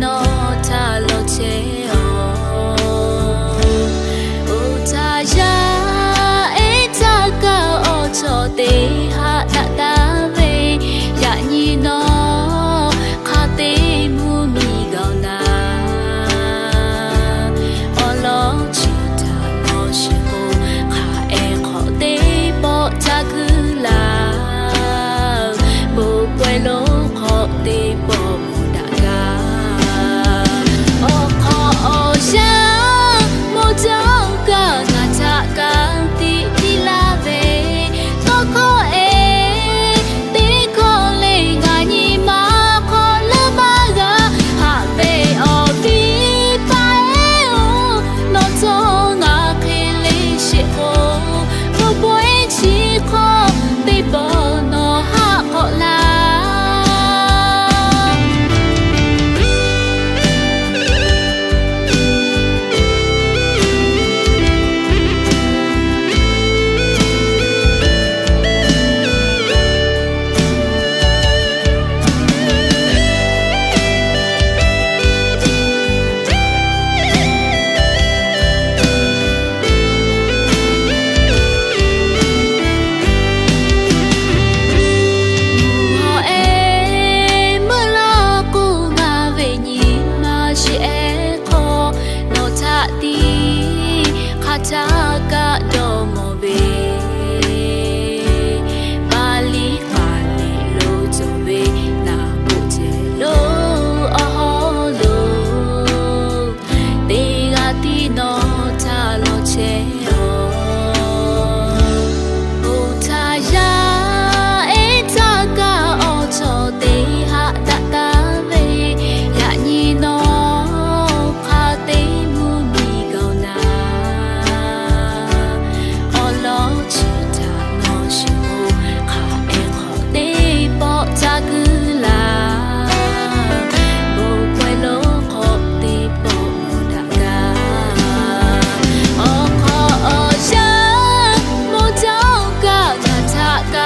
nawˬ htaꞈ lawˬ chehˇ-oˬ. Oˇ htaˇ yaˇ ehˉ htaˇ kaꞈ awˬ chawˇ teˇ haꞈ daꞈ taˍ ve, yaꞈ nyi nawˬ hk'a te mvuhˇ miˬ g'a-oˬ naˍ, awˬ lawn chi htaꞈ nawˬ shiˍ k'o, hk'a ehˉ hk'awꞈ teˇ pawˆ ca kuiˬ laˇ. Bon pawehˇ lonˉ hk'awꞈ teˇ pawˆ mawˬ daꞈ gaˇ. Awˬ hk'awꞈ awˬ yanˇ mawˬ jaˇ kaꞈ ngaˬ htaꞈ ka tiꞈ piˇ laˇ ve, tawˇ hkawˇ ehˉ teˇ hkawˇ le ngaˬ nyi ma hk'aw leuˉ maˇ g'a. Haꞈ ve awˬ viˉ paˍ ehˉ-oˬ, nawˬ htawˇ ngaˬ hk'e le sheˍ k'o, bon pawehˇ chi hk'awꞈ teˇ pawˆ nawˬ haˆ k'awꞈ laˇ. Mvuhˇ hawˬ ehˉ meuˇ laˇ k'o, ngaˬ ve nyi ma sheˍ ehˉ hk'aw, nawˬ htaꞈ tiˉ hk'a htaˇ kaꞈ dawˇ mawˬ ve, Paˍliˍ hk'aˬ le lo cawˬ ve, naˍ poˆ cehˬ lo awˬ hawˉ lo teˇ g'aˇ tiˉ nawˬ htaꞈ lawˬ chehˇ-oˬ. Oˇ htaˇ yaˇ ehˉ htaˇ kaꞈ awˬ chawˇ teˇ haꞈ daꞈ taˍ ve, yaꞈ nyi nawˬ hk'a te mvuhˇ miˬ g'a-oˬ naˍ, awˬ lawn chi htaꞈ nawˬ shiˍ k'o, hk'a ehˉ hk'awꞈ teˇ pawˆ ca kuiˬ laˇ. Bon pawehˇ lonˉ hk'awꞈ teˇ pawˆ mawˬ daꞈ gaˇ. Awˬ hk'awꞈ awˬ yanˇ mawˬ jaˇ kaꞈ ngaˬ htaꞈ ka